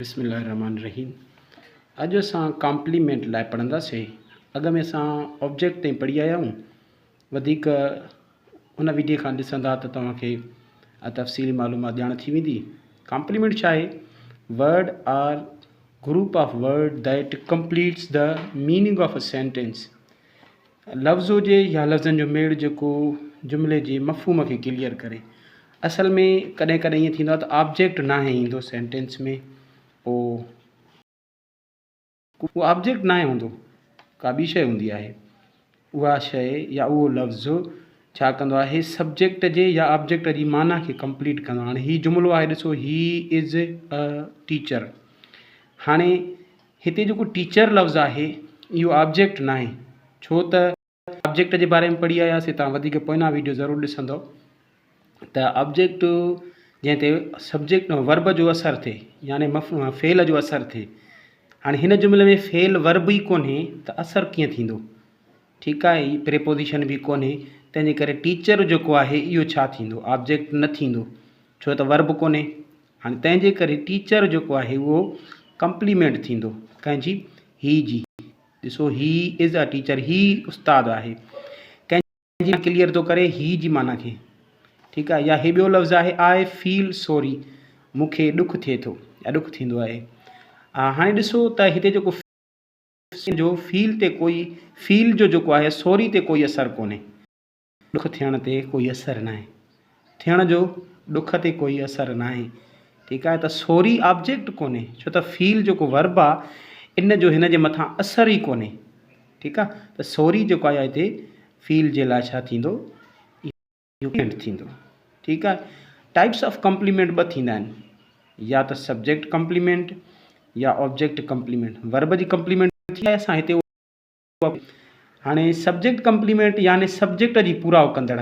بسم الله الرحمٰن الرحيم اڄ اسان ڪامپليمينٽ لاء پڙهنداسين اڳ ۾ اسان آبجيڪٽ تائين پڙهي آيا آهيون وڌيڪ ان ويڊيو کان ڏسندا ته توهان کي تفصيلي معلومات ڄاڻ ٿي ويندي ڪامپليمينٽ ڇا آهي word or group of word that completes the meaning of a sentence لفظ هجي يا لفظن جو ميڙ جيڪو جملي جي مفهوم کي ڪليئر ڪري. اصل ۾ ڪڏهن ڪڏهن ائين ٿيندو آهي ته آبجيڪٽ ناهي ايندو سينٽينس ۾ پوء اهو آبجيڪٽ ناهي هوندو ڪا ٻي شيء هوندي آهي اها شيء يا اهو لفظ ڇا ڪندو آهي سبجيڪٽ جي يا آبجيڪٽ جي معنيٰ کي ڪمپليٽ ڪندو آهي هاڻي هي جملو آهي ڏسو هي از ا ٽيچر هاڻي هتي جيڪو ٽيچر لفظ آهي اهو آبجيڪٽ ناهي ڇو ته آبجيڪٽ جي باري ۾ پڙهي آياسي تان وڌيڪ پوئنا ويڊيو ضرور ڏسندو ته آبجيڪٽ جنهن تي سبجيڪٽ ورب جو اثر ٿئي يعني فعل جو اثر ٿئي هاڻي هن جملي ۾ فعل ورب ئي ڪونهي ته اثر ڪيئن ٿيندو ٺيڪ آهي هي پريپوزيشن به ڪونهي تنهن جي ڪري ٽيچر جيڪو آهي اهو ڇا ٿيندو آبجيڪٽ نه ٿيندو ڇو ته ورب ڪونهي هاڻي تنهن جي ڪري ٽيچر جيڪو آهي اهو ڪمپليمينٽ ٿيندو ڪنهن جي هي جي ڏسو هي از ا ٽيچر هي استاد آهي ڪنهن جي ڪليئر ٿو ڪري هي جي معنيٰ کي ٺيڪ آهي يا هي ٻيو لفظ آهي آء فيل سوري مون کي ڏک ٿئي ٿو يا ڏک ٿيندو آهي هاڻي ڏسو ته هتي جيڪو جو فيل تي ڪوئي فيل جو جيڪو آهي سوري تي ڪوئي اثر ڪونهي. ڏک ٿيڻ تي ڪوئي اثر ناهي. ٿيڻ جو ڏک تي ڪوئي اثر ناهي. ٺيڪ آهي ته سوري آبجيڪٽ ڪونهي ڇو ته فيل جيڪو ورب آ ان جو هن جي مٿان اثر ئي ڪونهي. ٺيڪ آ ته سوري جيڪو آهي هتي فيل جي لاء ڇا ٿيندو اهو ٿيندو. ٺيڪ آهي ٽائپس آف ڪمپليمينٽ ٻه ٿيندا آهن يا ته سبجيڪٽ ڪمپليمينٽ يا آبجيڪٽ ڪمپليمينٽ. ورب جي ڪمپليمينٽ ٿي آهي اسان هتي هاڻي سبجيڪٽ ڪمپليمينٽ يعني سبجيڪٽ جي پورائو ڪندڙ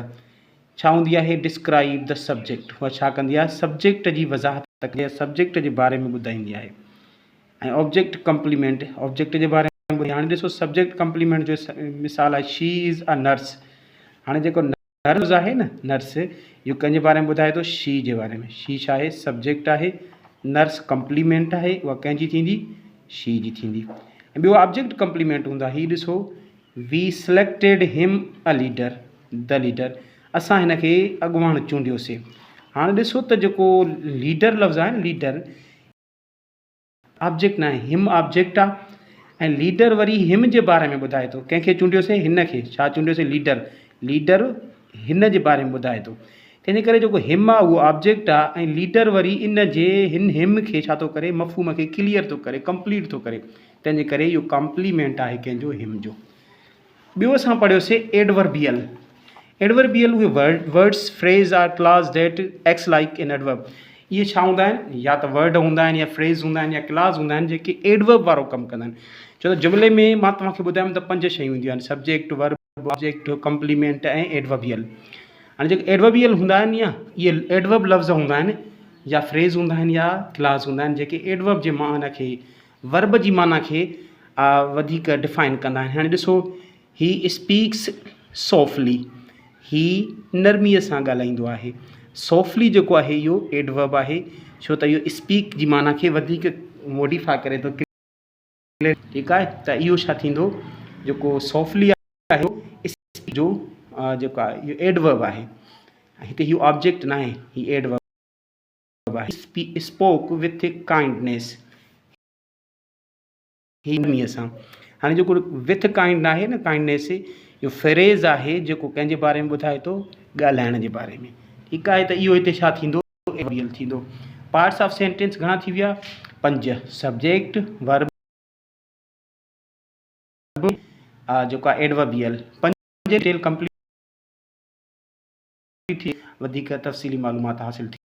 ڇا هوندي آهي ڊسڪرائيب the subject اها ڇا ڪندي آهي سبجيڪٽ جي وضاحت ڪندي آهي سبجيڪٽ جي باري ۾ ٻڌائيندي آهي ۽ آبجيڪٽ ڪمپليمينٽ آبجيڪٽ جي باري ۾ هاڻي ڏسو سبجيڪٽ ڪمپليمينٽ جو مثال آهي شي از ا نرس هاڻي جيڪو نرس آهي نه نرس اهو ڪنهن جي باري ۾ ٻڌائي ٿو شي جي باري ۾ شي ڇا آهي سبجيڪٽ آهي نرس ڪمپليمينٽ آهي اها ڪنهن جي ٿيندي شي جي ٿيندي ۽ ٻيو آبجيڪٽ ڪمپليمينٽ هوندو آهي هي ڏسو we selected him a leader the leader اسان هن کي اڳواڻ چونڊيوسي هاڻي ڏسو ته جيڪو ليڊر لفظ آهي نه ليڊر آبجيڪٽ ناهي هم آبجيڪٽ آ ۽ ليڊر وري هم جي باري ۾ ٻڌائي ٿو ڪنهن کي چونڊيوسي هن کي ڇا چونڊيوسي ليڊر ليڊر هن جي باري ۾ ٻڌائي ٿو تنهن جي ڪري جيڪو هم آ اهو آبجيڪٽ آ ۽ ليڊر وري ان جي هن هم کي ڇا ٿو ڪري مفهوم کي ڪليئر ٿو ڪري ڪمپليٽ ٿو ڪري تنهن جي ڪري اهو ڪمپليمينٽ آهي ڪنهن جو هم جو ٻيو اسان پڙهيوسي ايڊوربيل ايڊوربيل اهي words phrase or clause that acts like an adverb اهي ڇا هوندا آهن يا ته ورڊ هوندا آهن يا فريز هوندا آهن يا ڪلاز هوندا آهن جيڪي ايڊورب وارو ڪم ڪندا آهن ڇو ته جملي ۾ مان توهان کي ٻڌايم ته پنج شيون هونديون آهن سبجيڪٽ ورب آبجيڪٽ ڪمپليمينٽ ۽ ايڊوربيل هاڻي جيڪي ايڊوربيل هوندا آهن يا اهي ايڊورب لفظ هوندا آهن يا فريز هوندا آهن يا ڪلاز هوندا آهن جيڪي ايڊورب جي معنی کي ورب جي معنيٰ کي وڌيڪ ڊفائن ڪندا آهن. هاڻي ڏسو هي اسپيڪس سافٽلي هي نرميء سان ڳالهائيندو آهي. سافٽلي جيڪو آهي اهو ايڊورب آهي ڇو ته اهو اسپيڪ جي معنيٰ کي وڌيڪ موڊيفاء ڪري ٿو. ٺيڪ آهي ته اهو ڇا ٿيندو جيڪو سافٽلي آهي اهو اسپيڪ جو جيڪو آهي اهو ايڊورب آهي. هتي اهو آبجيڪٽ ناهي هي ايڊورب آهي. اسپوڪ وٿ ڪائنڊنيس هي نرميء سان. هاڻي جيڪو وٿ ڪائنڊ آهي نه ڪائنڊنيس اهو فريز آهي جيڪو ڪنهن جي باري ۾ ٻڌائي ٿو ڳالهائڻ جي باري ۾ ٺيڪ آهي ته اهو هتي ڇا ٿيندو ايڊوربيل ٿيندو. پارٽس آف سينٽينس گهڻا ٿي ويا پنج سبجيڪٽ ورب جيڪو آهي ايڊوربيل پنج ڊيٽيل ڪمپليٽ ٿي وڌيڪ تفصيلي معلومات حاصل ٿي.